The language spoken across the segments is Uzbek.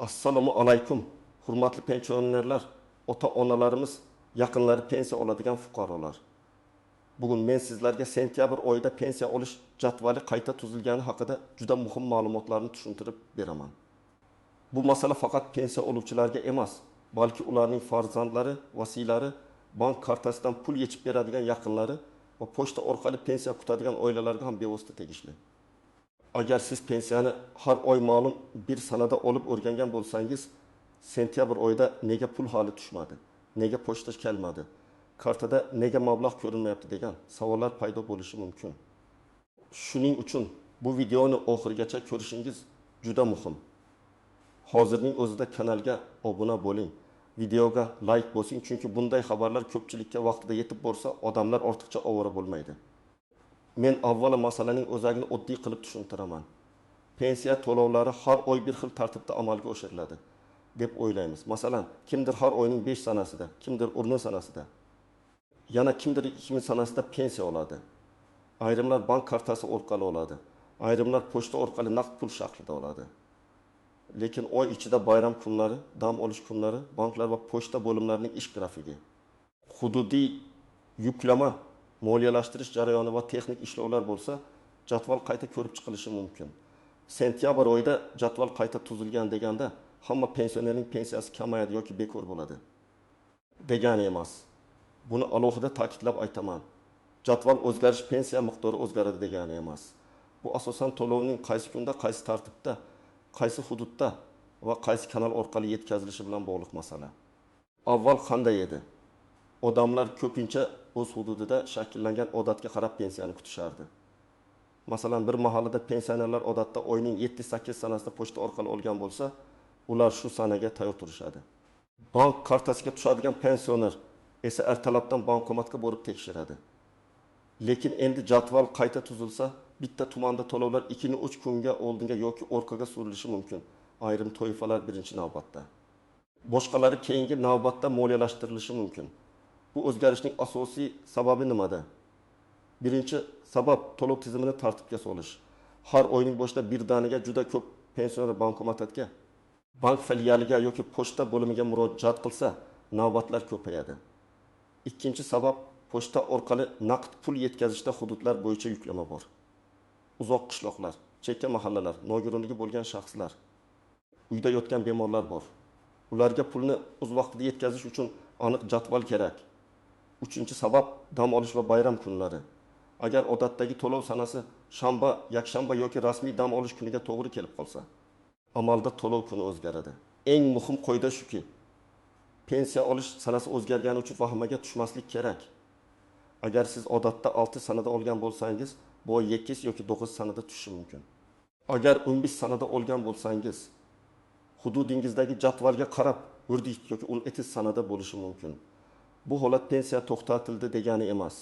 Assalomu alaykum, hurmatli pensionerlar, ota-onalarimiz, yaqinlari pensiya oladigan fuqarolar. Bugun men sizlarga sentyabr oyida pensiya olish jadvali qayta tuzilgani haqida juda muhim ma'lumotlarni tushuntirib beraman. Bu masala faqat pensiya oluvchilarga emas, balki ularning farzandlari, vasiylari, bank kartasidan pul yechib beradigan yaqinlari va pochta orqali pensiya kutadigan oilalarga ham bevosita tegishli. Agar siz pensiyani har oy ma'lum bir sanada olib o'rgangan bo'lsangiz, sentyabr oyida nega pul hali tushmadi, nega pochta kelmadi, kartada nega mablag' ko'rinmayapti degan savollar paydo bo'lishi mumkin. Shuning uchun bu videoni oxirigacha ko'rishingiz juda muhim. Hozirning o'zida kanalga obuna bo'ling, videoga like bosing, chunki bunday xabarlar ko'pchilikka vaqtida yetib borsa, odamlar ortiqcha ovora bo'lmaydi. Men avvalo masalaning o'zagini oddiy qilib tushuntiraman. Pensiya to'lovlari har oy bir xil tartibda amalga oshiriladi deb o'ylaymiz. Masalan, kimdir har oyning 5 sanasida, kimdir 10 sanasida, yana kimdir 2 sanasida pensiya oladi. Ayrimlar bank kartasi orqali oladi, ayrimlar pochta orqali naqd pul shaklida oladi. Lekin oy ichida bayram kunlari, dam olish kunlari, banklar va pochta bo'limlarining ish grafigi, hududiy yuklama, moliyalashtirish jarayoni va texnik ishlovlar bo'lsa, jadval qayta ko'rib chiqilishi mumkin. Sentyabr oyida jadval qayta tuzilgan deganda hamma pensionerning pensiyasi kamayadi yoki bekor bo'ladi degani emas. Buni alohida ta'kidlab aytaman. Jadval o'zgarish pensiya miqdori o'zgaradi degani emas. Bu asosan to'lovning qaysi kunda, qaysi tartibda, qaysi hududda va qaysi kanal orqali yetkazilishi bilan bog'liq masala. Avval qanday edi? Odamlar ko'pincha o'z hududida shakllangan odatga qarab pensiyani kutishardi. Masalan, bir mahallada pensionerlar odatda oyning 7-8 sanasida pochta orqali olgan bo'lsa, ular shu sanaga tayyor turishadi. Bank kartasiga tushadigan pensioner esa ertalabdan bankomatga borib tekshiradi. Lekin endi jadval qayta tuzilsa, bitta tumanda to'lovlar 2-3 kunga oldinga yoki orqaga surilishi mumkin. Ayrim toifalar birinchi navbatda, boshqalari keyingi navbatda moliyalashtirilishi mumkin. Bu o'zgarishning asosiy sababi nimada? Birinchi sabab to'lov tizimini tartibga solish. Har oyning boshida birdaniga juda ko'p pensioner bankomatga, bank filialiga yoki pochta bo'limiga murojaat qilsa, navbatlar ko'payadi. Ikkinchi sabab pochta orqali naqd pul yetkazishda hududlar bo'yicha yuklama bor. Uzoq qishloqlar, chekka mahallalar, nogironligi bo'lgan shaxslar, uyda yotgan bemorlar bor. Ularga pulni o'z vaqtida yetkazish uchun aniq jadval kerak. Uchinchi sabab dam olish va bayram kunlari. Agar odatdagi to'lov sanasi shanba, yakshanba yoki rasmiy dam olish kuniga to'g'ri kelib qolsa, amalda to'lov kuni o'zgaradi. Eng muhim qoida shuki, pensiya olish sanasi o'zgargani uchun vahimaga tushmaslik kerak. Agar siz odatda 6 sanada olgan bo'lsangiz, bu oy 8 yoki 9 sanada tushishi mumkin. Agar 15 sanada olgan bo'lsangiz, hududingizdagi jadvalga qarab 1 yoki 12 sanada bo'lishi mumkin. Bu holat pensiya to'xtatildi degani emas.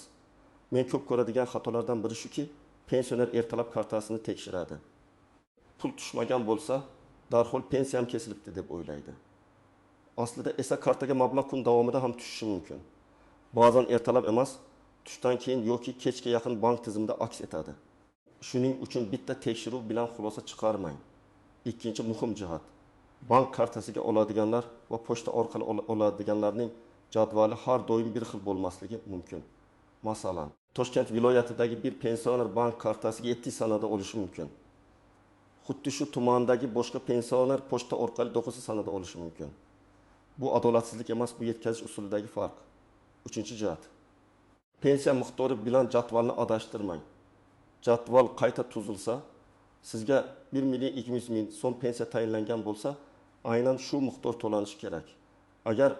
Men ko'p ko'radigan xatolardan biri shuki, pensioner ertalab kartasini tekshiradi. Pul tushmagan bo'lsa, darhol pensiyam kesilibdi deb o'ylaydi. Aslida esa kartaga mablag' kun davomida ham tushishi mumkin. Ba'zan ertalab emas, tushdan keyin yoki kechga yaqin bank tizimida aks etadi. Shuning uchun bitta tekshiruv bilan xulosa chiqarmang. Ikkinchi muhim jihat, bank kartasiga oladiganlar va pochta orqali oladiganlarning jadvali har doim bir xil bo'lmasligi mumkin. Masalan, Toshkent viloyatidagi bir pensioner bank kartasiga 7 sanada olishi mumkin. Xuddi shu tumandagi boshqa pensioner pochta orqali 9 sanada olishi mumkin. Bu adolatsizlik emas, bu yetkazish usulidagi farq. Uchinchi jihat, pensiya miqdori bilan jadvalni adashtirmang. Jadval qayta tuzilsa, sizga 1 200 000 so'm pensiya tayinlangan bo'lsa, aynan shu miqdor to'lanishi kerak. Agar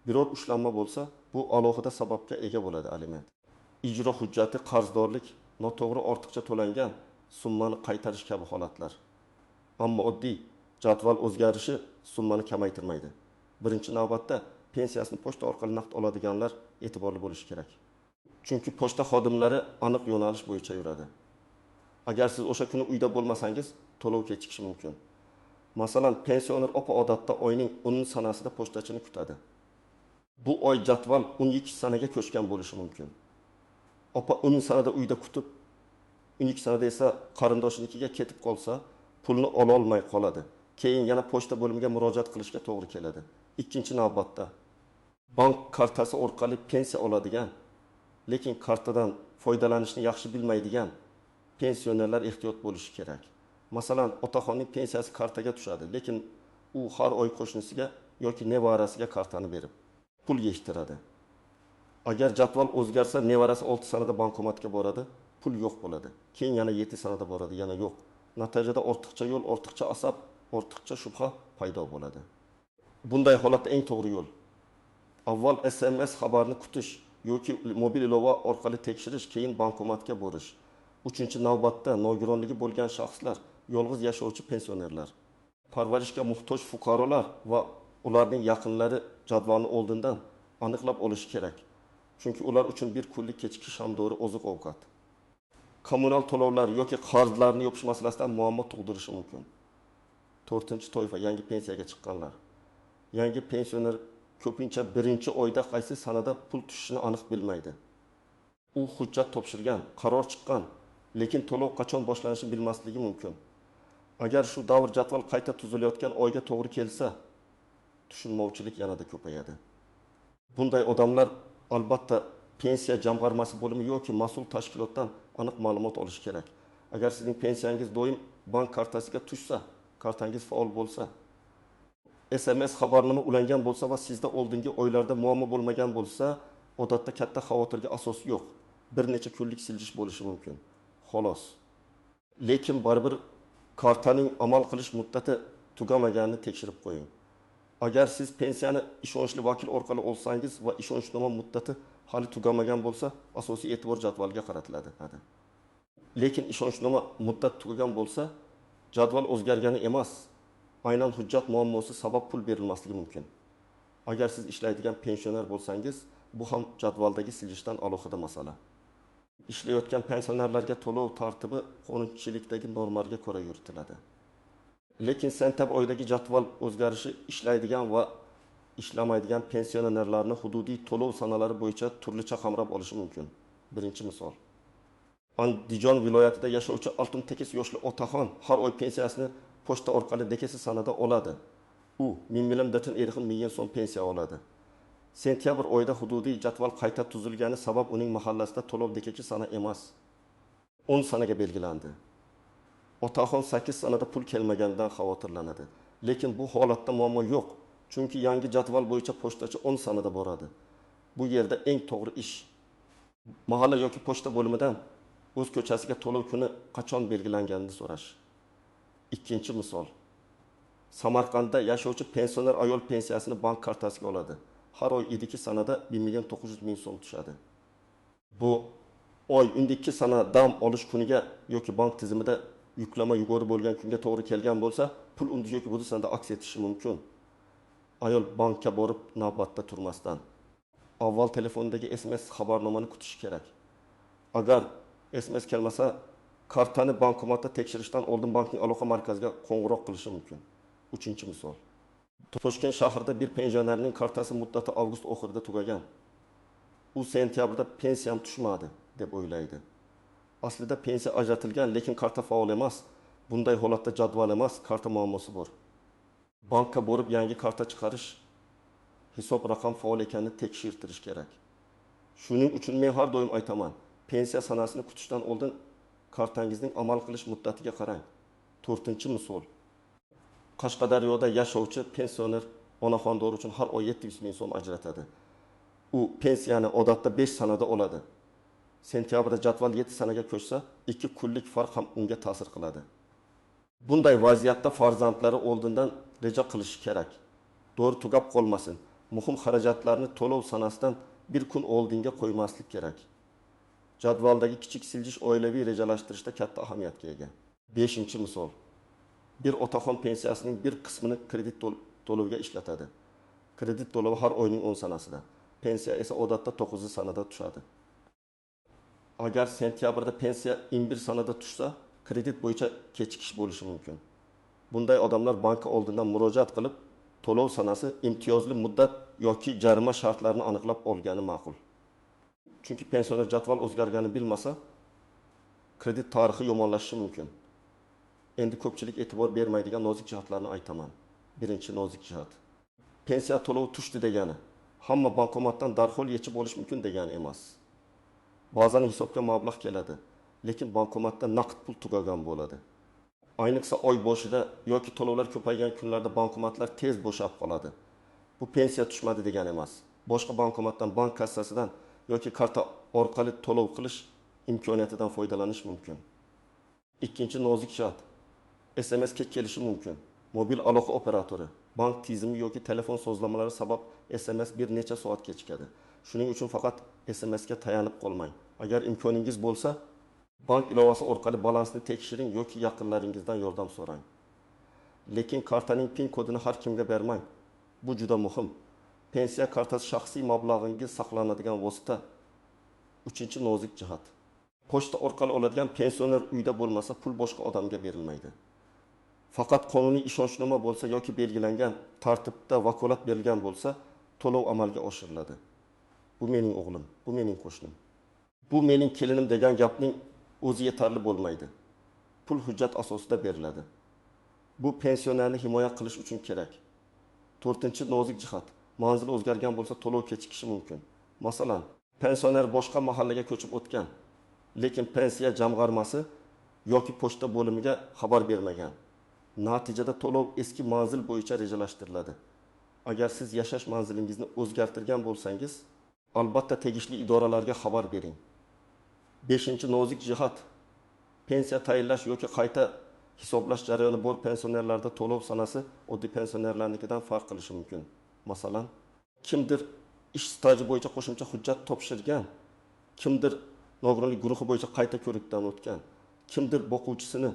biror ushlanma bo'lsa, bu alohida sababga ega bo'ladi aliment. Ijro hujjati, qarzdorlik, noto'g'ri ortiqcha to'langan summani qaytarish kabi holatlar. Ammo oddiy jadval o'zgarishi summani kamaytirmaydi. Birinchi navbatda pensiyasini pochta orqali naqd oladiganlar e'tiborli bo'lishi kerak. Chunki pochta xodimlari aniq yo'nalish bo'yicha yuradi. Agar siz o'sha kuni uyda bo'lmasangiz, to'lov kechikishi mumkin. Masalan, pensioner opa odatda oyning 10 sanasida pochtachini kutadi. Bu oy jadval 12 sanaga ko'chgan bo'lishi mumkin. Opa 10 sanada uyda kutib, 12 sanada esa qarindoshinikiga ketib qolsa, pulni ola olmay qoladi. Keyin yana pochta bo'limiga murojaat qilishga to'g'ri keladi. Ikkinchi navbatda bank kartasi orqali pensiya oladigan, lekin kartadan foydalanishni yaxshi bilmaydigan pensionerlar ehtiyot bo'lishi kerak. Masalan, otaxonning pensiyasi kartaga tushadi, lekin u har oy qo'shnisiga yoki nevarasiga kartani berib pul yig'ishtiradi. Agar jadval o'zgarsa, nevarasi 6 sanada bankomatga boradi, pul yo'q bo'ladi. Keyin yana 7 sanada boradi, yana yo'q. Natijada ortiqcha yo'l, ortiqcha asab, ortiqcha shubha paydo bo'ladi. Bunday holatda eng to'g'ri yo'l avval SMS xabarni kutish yoki mobil ilova orqali tekshirish, keyin bankomatga borish. Uchinchi navbatda nogironligi bo'lgan shaxslar, yolg'iz yashovchi pensionerlar, parvarishga muhtoj fuqarolar va ularning yaqinlari jadvalni oldindan aniqlab olishi kerak. Chunki ular uchun bir kunlik kechikish ham dori oziq-ovqat, kommunal to'lovlar yoki qarzlarni yopish masalasida muammo tug'dirishi mumkin. To'rtinchi toifa yangi pensiyaga chiqqanlar. Yangi pensioner ko'pincha birinchi oyda qaysi sanada pul tushishini aniq bilmaydi. U hujjat topshirgan, qaror chiqqan, lekin to'lov qachon boshlanishini bilmasligi mumkin. Agar shu davr jadval qayta tuzilayotgan oyga to'g'ri kelsa, tushunmovchilik yanada ko'payadi. Bunday odamlar albatta pensiya jamg'armasi bo'limi yoki mas'ul tashkilotdan aniq ma'lumot olishi kerak. Agar sizning pensiyangiz doim bank kartasiga tushsa, kartangiz faol bo'lsa, SMS xabarnoma ulangan bo'lsa va sizda oldingi oylarda muammo bo'lmagan bo'lsa, odatda katta xavotirga asos yo'q. Bir necha kunlik siljish bo'lishi mumkin, xolos. Lekin baribir kartaning amal qilish muddati tugamaganini tekshirib qo'ying. Agar siz pensiyani ishonchli vakil orqali olsangiz va ishonchnoma muddati hali tugamagan bo'lsa, asosiy e'tibor jadvalga qaratiladi. Lekin ishonchnoma muddat tugagan bo'lsa, jadval o'zgargani emas, aynan hujjat muammosi sabab pul berilmasligi mumkin. Agar siz ishlaydigan pensioner bo'lsangiz, bu ham jadvaldagi siljishdan alohida masala. Ishlayotgan pensionerlarga to'lov tartibi qonunchilikdagi normalarga ko'ra yuritiladi. Lekin sentabr oyidagi jadval o'zgarishi ishlaydigan va ishlamaydigan pensionerlarni hududiy to'lov sanalari bo'yicha turlicha qamrab olishi mumkin. Birinchi misol. Andijon viloyatida yashovchi 68 yoshli otaxon har oy pensiyasini pochta orqali dekasi sanada oladi. U 1 000 so'm pensiya oladi. Sentyabr oyida hududiy jadval qayta tuzilgani sabab uning mahallasida to'lov dekaki sana emas, 10 sanaga belgilandi. Otaxon 8 sanada pul kelmaganidan xavotirlanadi. Lekin bu holatda muammo yo'q, chunki yangi jadval bo'yicha pochtachi 10 sanada boradi. Bu yerda eng to'g'ri ish mahalla yoki pochta bo'limidan o'z ko'chasiga to'lov kuni qachon belgilanganini so'rash. Ikkinchi misol. Samarqandda yashovchi pensioner ayol pensiyasini bank kartasiga oladi. Har oy 2 sanada 1 900 000 so'm tushadi. Bu oy 12 sana dam olish kuniga yoki bank tizimida yuklama yuqori bo'lgan kunga to'g'ri kelgan bo'lsa, pul undi yoki bu sanada aks etishi mumkin. Ayol bankka borib navbatda turmasdan avval telefondagi SMS xabarnomani kutishi kerak. Agar SMS kelmasa, kartani bankomatda tekshirishdan oldin bankning aloqa markaziga qo'ng'iroq qilishi mumkin. Uchinchi misol. Toshkent shahrida bir pensionerning kartasi muddati avgust oxirida tugagan. U sentyabrda pensiyam tushmadi deb o'ylaydi. Aslida pensiya ajratilgan, lekin karta faol emas. Bunday holatda jadval emas, karta muammosi bor. Bankka borib yangi karta chiqarish, hisob raqam faol ekanini tekshirtirish kerak. Shuning uchun men har doim aytaman, pensiya sanasini kutishdan oldin kartangizning amal qilish muddatiga qarang. To'rtinchi misol. Qashqadaryoda yashovchi pensioner onaxondor uchun har oy 700 000 so'm ajratadi. U pensiyani odatda 5 sanada oladi. Sentyabrda jadval 7 sanaga ko'chsa, 2 kunlik farq ham unga ta'sir qiladi. Bunday vaziyatda farzandlari oldindan reja qilishi kerak. Dori tugab qolmasin. Muhim xarajatlarni to'lov sanasidan bir kun oldinga qo'ymaslik kerak. Jadvaldagi kichik siljish oilaviy rejalashtirishda katta ahamiyatga ega. 5-misol. Bir otaxon pensiyasining bir qismini kredit to'loviga ishlatadi. Kredit to'lovi har oyning 10 sanasida. Pensiya esa odatda 9 sanada tushadi. Agar sentyabrda pensiya 21 sanada tushsa, kredit bo'yicha kechikish bo'lishi mumkin. Bunday odamlar bankka oldindan murojaat qilib, to'lov sanasi, imtiyozli muddat yoki jarima shartlarini aniqlab olgani ma'qul. Chunki pensioner jadval o'zgarganini bilmasa, kredit tarixi yomonlashishi mumkin. Endi ko'pchilik e'tibor bermaydigan nozik jihatlarni aytaman. Birinchi nozik jihat. Pensiya to'lovi tushdi degani hamma bankomatdan darhol yechib olish mumkin degani emas. Ba'zan hisobga mablag' keladi, lekin bankomatda naqd pul tugagan bo'ladi. Ayniqsa oy boshida yoki to'lovlar ko'paygan kunlarda bankomatlar tez bo'shab qoladi. Bu pensiya tushmadi degani emas. Boshqa bankomatdan, bank kassasidan yoki karta orqali to'lov qilish imkoniyatidan foydalanish mumkin. Ikkinchi nozik jihat. SMS kech kelishi mumkin. Mobil aloqa operatori, bank tizimi yoki telefon sozlamalari sabab SMS bir necha soat kechikadi. Shuning uchun faqat SMS ga tayanib qolmang. Agar imkoningiz bo'lsa, bank ilovasi orqali balansni tekshiring yoki yaqinlaringizdan yordam so'rang. Lekin kartaning PIN kodini har kimga bermang. Bu juda muhim. Pensiya kartasi shaxsiy mablag'ingiz saqlanadigan vosita. Uchinchi nozik jihat. Pochta orqali oladigan pensioner uyda bo'lmasa, pul boshqa odamga berilmaydi. Faqat qonuniy ishonchnoma bo'lsa yoki belgilangan tartibda vakolat berilgan bo'lsa, to'lov amalga oshiriladi. Bu mening o'g'lim, bu mening qo'shnim, bu mening kelinim degan gapning o'zi yetarli bo'lmaydi. Pul hujjat asosida beriladi. Bu pensionerni himoya qilish uchun kerak. To'rtinchi nozik jihat. Manzil o'zgargan bo'lsa, to'lov kechikishi mumkin. Masalan, pensioner boshqa mahallaga ko'chib o'tgan, lekin pensiya jamg'armasi yoki pochta bo'limiga xabar bermagan. Natijada to'lov eski manzil bo'yicha rejalashtiriladi. Agar siz yashash manzilingizni o'zgartirgan bo'lsangiz, albatta tegishli idoralarga xabar bering. Beshinchi nozik jihat. Pensiya tayinlash yoki qayta hisoblash jarayoni bor pensionerlarda to'lov sanasi oddiy pensionerlarnikidan farq qilishi mumkin. Masalan, kimdir ish staji bo'yicha qo'shimcha hujjat topshirgan, kimdir nogironlik guruhi bo'yicha qayta ko'rikdan o'tgan, kimdir boquvchisini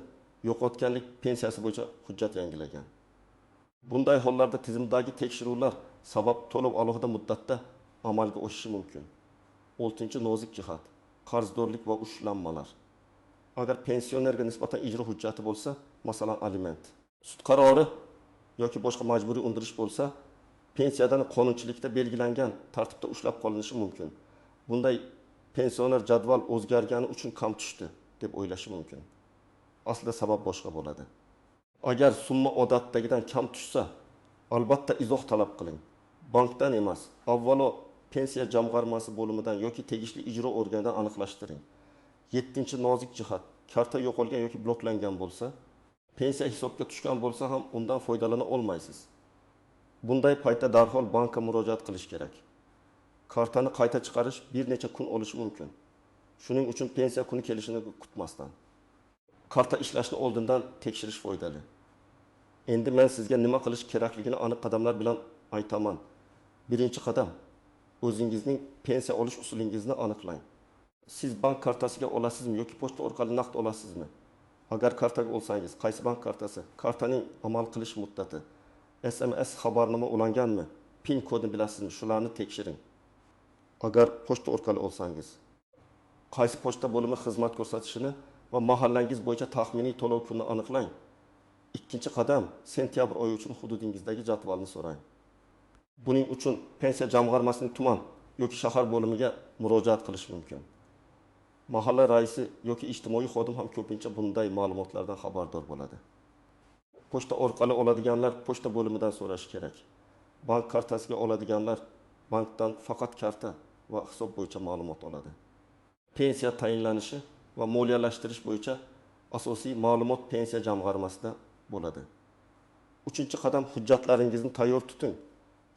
yo'qotganlik pensiyasi bo'yicha hujjat yangilagan. Bunday hollarda tizimdagi tekshiruvlar sabab to'lov alohida muddatda amalga oshishi mumkin. Oltinchi nozik jihat. Qarzdorlik va ushlanmalar. Agar pensionerga nisbatan ijro hujjati bo'lsa, masalan aliment, sud qarori yoki boshqa majburiy undirish bo'lsa, pensiyadan qonunchilikda belgilangan tartibda ushlab qolinishi mumkin. Bunday pensioner jadval o'zgargani uchun kam tushdi deb o'ylashi mumkin. Aslida sabab boshqa bo'ladi. Agar summa odatdagidan kam tushsa, albatta izoh talab qiling. Bankdan emas, avvalo pensiya jamg'armasi bo'limidan yoki tegishli ijro organidan aniqlashtiring. Yettinchi nozik jihat. Karta yo'qolgan yoki bloklangan bo'lsa, pensiya hisobga tushgan bo'lsa ham undan foydalana olmaysiz. Bunday paytda darhol bankka murojaat qilish kerak. Kartani qayta chiqarish bir necha kun olishi mumkin. Shuning uchun pensiya kuni kelishini kutmasdan karta ishlashni oldindan tekshirish foydali. Endi men sizga nima qilish kerakligini aniq qadamlar bilan aytaman. Birinchi qadam, o'zingizning pensiya olish usulingizni aniqlang. Siz bank kartasiga olasizmi yoki pochta orqali naqd olasizmi? Agar kartaga olsangiz, qaysi bank kartasi, kartaning amal qilish muddati, SMS xabarnoma ulanganmi, PIN kodini bilasizmi? Shularni tekshiring. Agar pochta orqali olsangiz, qaysi pochta bo'limi xizmat ko'rsatishini va mahallangiz bo'yicha taxminiy to'lov kunini aniqlang. Ikkinchi qadam, sentyabr oyi uchun hududingizdagi jadvalni so'rang. Buning uchun pensiya jamg'armasining tuman yoki shahar bo'limiga murojaat qilish mumkin. Mahalla raisi yoki ijtimoiy xodim ham ko'pincha bunday ma'lumotlardan xabardor bo'ladi. Pochta orqali oladiganlar pochta bo'limidan so'rashi kerak. Bank kartasiga oladiganlar bankdan faqat karta va hisob bo'yicha ma'lumot oladi. Pensiya tayinlanishi va moliyalashtirish bo'yicha asosiy ma'lumot pensiya jamg'armasida bo'ladi. Uchinchi qadam, hujjatlaringizni tayyor tuting.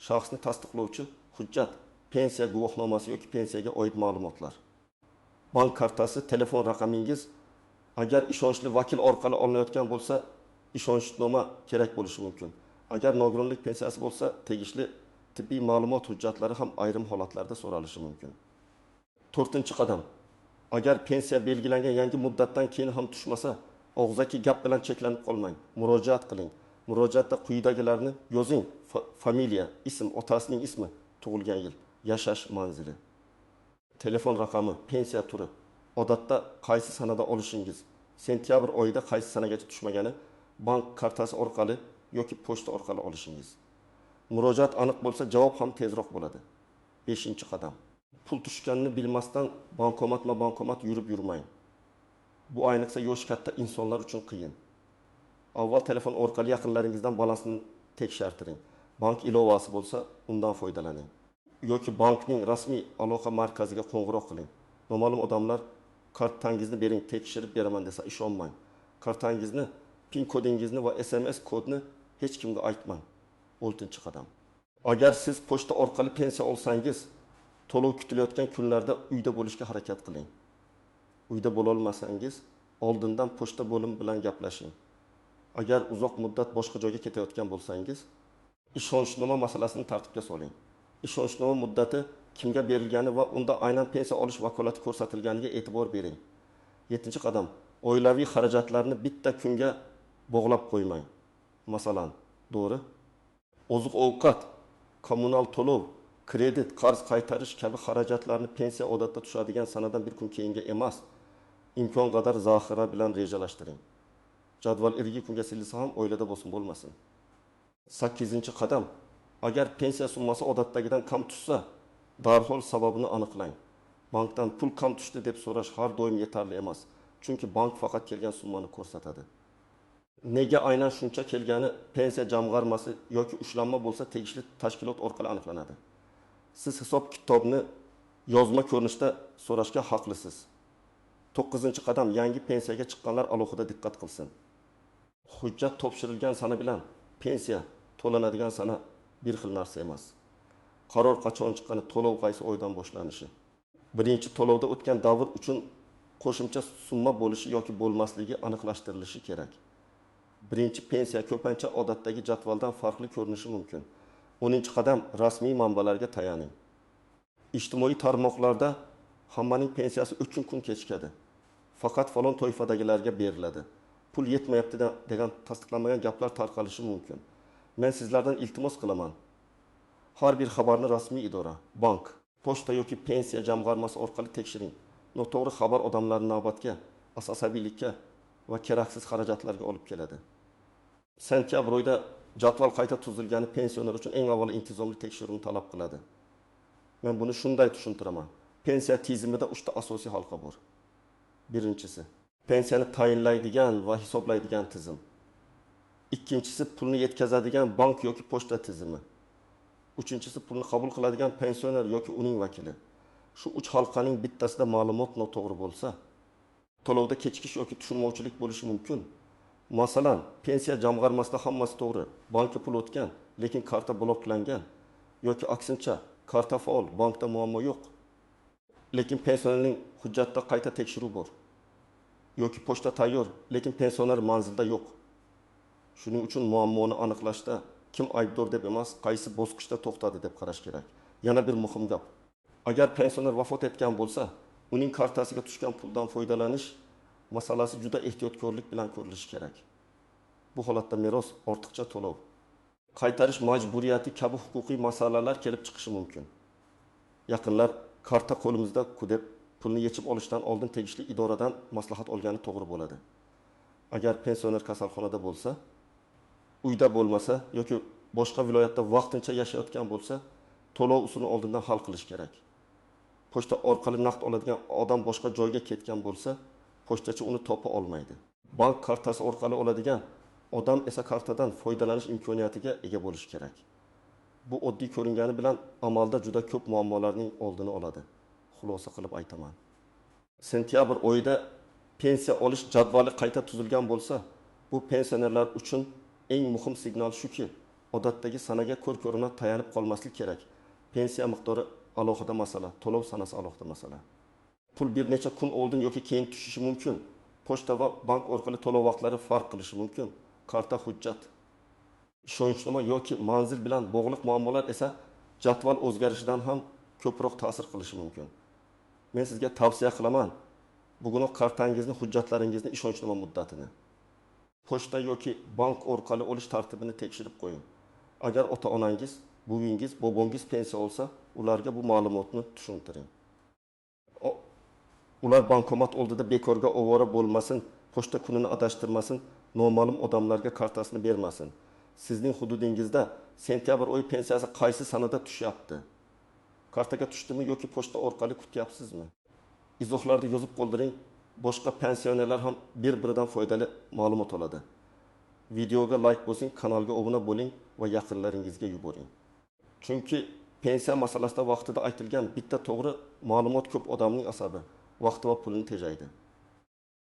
Shaxsni tasdiqlovchi hujjat, pensiya guvohnomasi yoki pensiyaga oid ma'lumotlar. Bank kartasi, telefon raqamingiz, agar ishonchli vakil orqali olinayotgan bo'lsa, ishonchnoma kerak bo'lishi mumkin. Agar nogironlik pensiyasi bo'lsa, tegishli tibbiy ma'lumot hujjatlari ham ayrim holatlarda so'ralishi mumkin. To'rtinchi qadam, agar pensiya belgilangan yangi muddatdan keyin ham tushmasa, og'zaki gap bilan cheklanib qolmang, murojaat qiling. Murojaatda quyidagilarni yozing: familiya, ism, otasining ismi, tug'ilgan yil, yashash manzili, telefon raqami, pensiya turi, odatda qaysi sanada olishingiz, sentyabr oyida qaysi sanagacha tushmagani, bank kartasi orqali yoki pochta orqali olishingiz. Murojaat aniq bo'lsa, javob ham tezroq bo'ladi. 5-qadam. Pul tushganini bilmasdan bankomatma-bankomat yurib yurmang. Bu ayniqsa yoshi katta insonlar uchun qiyin. Avval telefon orqali yaqinlaringizdan balansni tekshirtiring. Bank ilovasi bo'lsa, undan foydalaning. Yoki bankning rasmiy aloqa markaziga qo'ng'iroq qiling. Noma'lum odamlar kartangizni bering, tekshirib beraman desa ishonmang. Kartangizni, PIN kodingizni va SMS kodni hech kimga aytmang. Oltinchi qadam. Agar siz pochta orqali pensiya olsangiz, to'lov kutilayotgan kunlarda uyda bo'lishga harakat qiling. Uyda bo'lolmasangiz, oldindan pochta bo'limi bilan gaplashing. Agar uzoq muddat boshqa joyga ketayotgan bo'lsangiz, ishonchnoma masalasini tartibga soling. Ishonchnoma muddati kimga berilgani va unda aynan pensiya olish vakolati ko'rsatilganiga e'tibor bering. Yettinchi qadam. Oilaviy xarajatlarni bitta kunga bog'lab qo'ymang. Masalan, dori, oziq-ovqat, kommunal to'lov, kredit, qarz qaytarish kabi xarajatlarni pensiya odatda tushadigan sanadan bir kun keyinga emas, imkon qadar zaxira bilan rejalashtiring. Jadval irgi kunga silsa ham oilada bosim bo'lmasin. Sakkizinchi qadam. Agar pensiya summasi odatdagidan kam tushsa, darhol sababini aniqlang. Bankdan pul kam tushdi deb so'rash har doim yetarli emas. Chunki bank faqat kelgan summani ko'rsatadi. Nega aynan shuncha kelgani pensiya jamg'armasi yoki ushlanma bo'lsa tegishli tashkilot orqali aniqlanadi. Siz hisob-kitobni yozma ko'rinishda so'rashga haqlisiz. To'qqizinchi qadam. Yangi pensiyaga chiqqanlar alohida diqqat qilsin. Hujjat topshirilgan sana bilan pensiya to'lanadigan sana bir xil narsa emas. Qaror qachon chiqqani, to'lov qaysi oydan boshlanishi. Birinchi to'lovda o'tgan davr uchun qo'shimcha summa bo'lishi yoki bo'lmasligi aniqlashtirilishi kerak. Birinchi pensiya ko'pincha odatdagi jadvaldan farqli ko'rinishi mumkin. 10 qadam. Rasmiy manbalarga tayaning. Ijtimoiy tarmoqlarda hammaning pensiyasi 3 kun kechikadi. Faqat falon toifadagilarga beriladi. Pul yetmayapti degan tasdiqlanmagan gaplar tarqalishi mumkin. Men sizlardan iltimos qilaman. Har bir xabarni rasmiy idora, bank, pochta yoki pensiya jamg'armasi orqali tekshiring. Noto'g'ri xabar odamlarni navbatga, asabiylikka va keraksiz xarajatlarga olib keladi. Sentyabr oyida jadval qayta tuzilgani pensioner uchun eng avval intizomli tekshiruvni talab qiladi. Men buni shunday tushuntiraman. Pensiya tizimida 3 ta asosiy halqa bor. Birinchisi, pensiyani tayinlaydigan va hisoblaydigan tizim. Ikkinchisi, pulni yetkazadigan bank yoki pochta tizimi. Uchinchisi, pulni qabul qiladigan pensioner yoki uning vakili. Shu 3 halqaning bittasida ma'lumot noto'g'ri bo'lsa, to'lovda kechikish yoki tushunmovchilik bo'lishi mumkin. Masalan, pensiya jamg'armasida hammasi to'g'ri, bankka pul o'tgan, lekin karta bloklangan yoki aksincha, karta faol, bankda muammo yo'q. Lekin pensionerning hujjatda qayta tekshiruv bor. Yoki pochta tayyor, lekin pensioner manzilda yo'q. Shuning uchun muammoni aniqlashda kim aybdor deb emas, qaysi bosqichda to'xtadi deb qarash kerak. Yana bir muhim gap. Agar pensioner vafot etgan bo'lsa, uning kartasiga tushgan puldan foydalanish masalasi juda ehtiyotkorlik bilan ko'rilishi kerak. Bu holatda meros, ortiqcha to'lov, qaytarish majburiyati kabi huquqiy masalalar kelib chiqishi mumkin. Yaqinlar karta qo'limizda-ku deb pulni yechib olishdan oldin tegishli idoradan maslahat olgani to'g'ri bo'ladi. Agar pensioner kasalxonada bo'lsa, uyda bo'lmasa yoki boshqa viloyatda vaqtincha yashayotgan bo'lsa, to'lov usulini oldindan hal qilish kerak. Pochta orqali naqd oladigan odam boshqa joyga ketgan bo'lsa, pochtachi uni topa olmaydi. Bank kartasi orqali oladigan odam esa kartadan foydalanish imkoniyatiga ega bo'lishi kerak. Bu oddiy ko'ringani bilan amalda juda ko'p muammolarning oldini oladi. Xulosa qilib aytaman. Sentyabr oyida pensiya olish jadvali qayta tuzilgan bo'lsa, bu pensionerlar uchun eng muhim signal shuki, odatdagi sanaga ko'r-ko'rona tayanib qolmaslik kerak. Pensiya miqdori alohida masala, to'lov sanasi alohida masala. Pul bir necha kun oldin yoki keyin tushishi mumkin. Pochta va bank orqali to'lov vaqtlari farq qilishi mumkin. Karta, hujjat, ishonchnoma yoki manzil bilan bog'liq muammolar esa jadval o'zgarishidan ham ko'proq ta'sir qilishi mumkin. Men sizga tavsiya qilaman, bugunoq kartangizni, hujjatlaringizni ishonchnoma muddatini, pochta yoki bank orqali olish tartibini tekshirib qo'ying. Agar ota-onangiz, buvingiz, bobongiz pensiya olsa, ularga bu ma'lumotni tushuntiring. Ular bankomat oldida bekorga ovora bo'lmasin, pochta kunini adashtirmasin, noma'lum odamlarga kartasini bermasin. Sizning hududingizda sentyabr oyi pensiyasi qaysi sanada tushyapti? Kartaga tushdimi yoki pochta orqali kutyapsizmi? Izohlarda yozib qoldiring. Boshqa pensionerlar ham bir-biridan foydali ma'lumot oladi. Videoga layk bosing, kanalga obuna bo'ling va yaqinlaringizga yuboring. Chunki pensiya masalasida vaqtida aytilgan bitta to'g'ri ma'lumot ko'p odamning asabi, vaqti va pulini tejaydi.